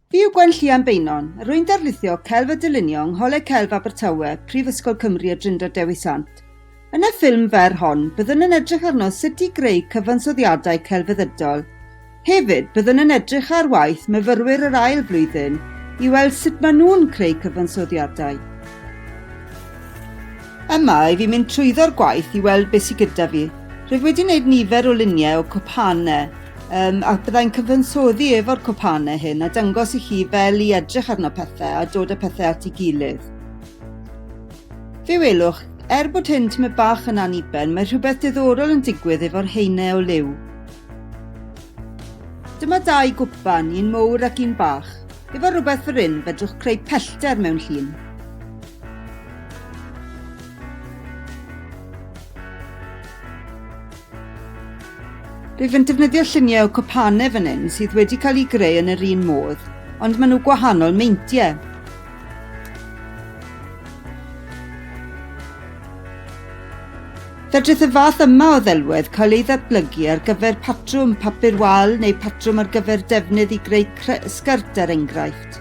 Fi yw Gwenllian Beynon, a rwy'n darlithio Celf a Dylunio yng Ngholeg Celf Abertawe, Prifysgol Cymru a Drindod Dewi Sant. Yn y ffilm fer hon, byddwn yn edrych arno sut i greu cyfansoddiadau celfyddydol. Hefyd, byddwn yn edrych ar waith myfyrwyr yr ail flwyddyn i weld sut maen nhw'n creu cyfansoddiadau. Yma, i fi mynd trwyddo'r gwaith i weld beth sydd gyda fi. Rwyf wedi wneud nifer o luniau o cwpanau, Um, a byddai'n cyfansoddi efo'r cwpanau hyn a dangos i chi fel i edrych arno pethau a dod â pethau at ei gilydd. Fe welwch, er bod hyn tymed bach yn anniben, mae rhywbeth diddorol yn digwydd efo'r haenau o liw. Dyma dau gwpan, un mowr ac un bach. Efo rhywbeth fel hyn, fedrwch creu pellter mewn llun. Rwyf yn defnyddio lluniau o cwpanau fan hyn sydd wedi cael eu greu yn yr un modd, ond maen nhw gwahanol meintiau. Fedrith y fath yma o ddelwedd cael ei ddatblygu ar gyfer patrwm papur wal neu patrwm ar gyfer defnydd i greu sgyrt er enghraifft.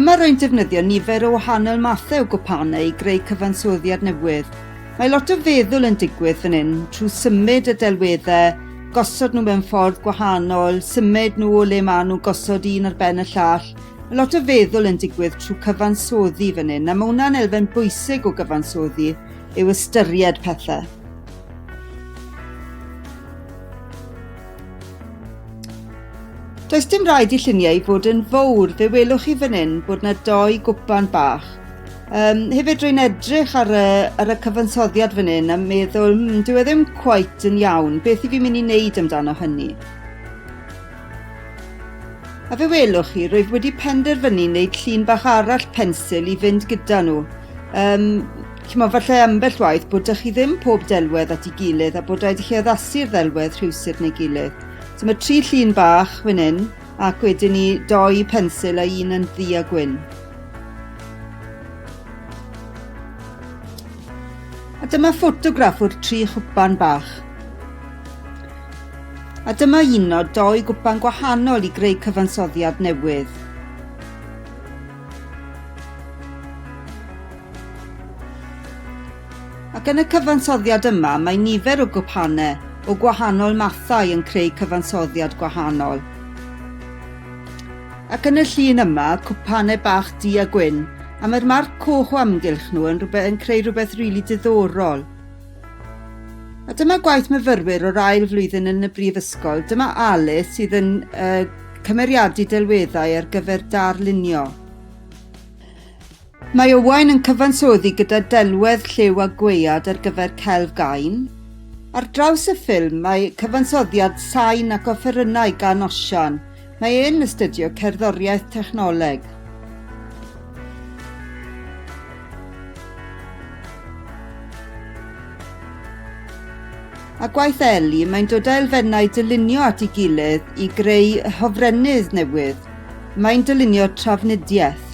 Yma rwy'n defnyddio nifer o wahanol mathau o gwpanau i greu cyfansoddiad newydd. Mae lot o feddwl yn digwydd fan hyn trwy symud y delweddau, gosod nhw mewn ffordd gwahanol, symud nhw o le maen nhw, gosod un ar ben y llall. Mae lot o feddwl yn digwydd trwy cyfansoddi fan hyn, a mae hwnna'n elfen bwysig o gyfansoddi, yw ystyried pethau. Does dim rhaid i lluniau fod yn fowr, fe welwch chi fan hyn bod 'na doi gwpan bach. Um, hefyd rwy'n edrych ar y, ar y cyfansoddiad fan hyn a meddwl, hmm, dyw e ddim quite yn iawn, beth i fi'n mynd i wneud amdano hynny? A fe welwch chi, rwyf wedi penderfynu wneud llun bach arall pensil i fynd gyda nhw. Um, Chimo, falle ambell waith bod dych chi ddim pob delwedd at ei gilydd a bod rhaid i chi addasu'r ddelwedd rhywsut neu gilydd. So mae tri llun bach fan hyn, ac wedyn ni doi pensil a un yn ddu a gwyn. A dyma ffotograff o'r tri chwpan bach. A dyma uno doi gwpan gwahanol i greu cyfansoddiad newydd. Ac yn y cyfansoddiad yma mae nifer o gwpanau o gwahanol mathau yn creu cyfansoddiad gwahanol. Ac yn y llun yma, cwpanau bach du a gwyn, a mae'r marc coch o amgylch nhw yn, rhywbeth, yn creu rhywbeth rili really diddorol. A dyma gwaith myfyrwyr o'r ail flwyddyn yn y brifysgol. Dyma Alice sydd yn uh, cymeriadu delweddau ar gyfer darlunio. Mae Owain yn cyfansoddi gyda delwedd lliw a gwead ar gyfer celf gain. Ar draws y ffilm mae cyfansoddiad sain ac offerynnau gan Osian. Mae e'n astudio cerddoriaeth technoleg. A gwaith Eli, mae'n dod â elfennau dylunio at ei gilydd i greu hofrennydd newydd. Mae'n dylunio trafnidiaeth.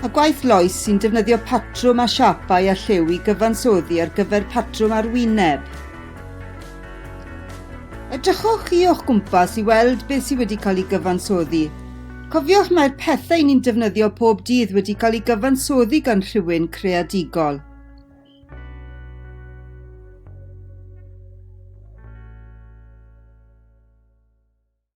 A gwaith Lois sy'n defnyddio patrwm a siapau a lliw i gyfansoddi ar gyfer patrwm arwyneb. Edrychwch chi o'ch gwmpas i weld beth sydd wedi cael ei gyfansoddi. Cofiwch mae'r pethau ni'n defnyddio pob dydd wedi cael ei gyfansoddi gan rhywun creadigol.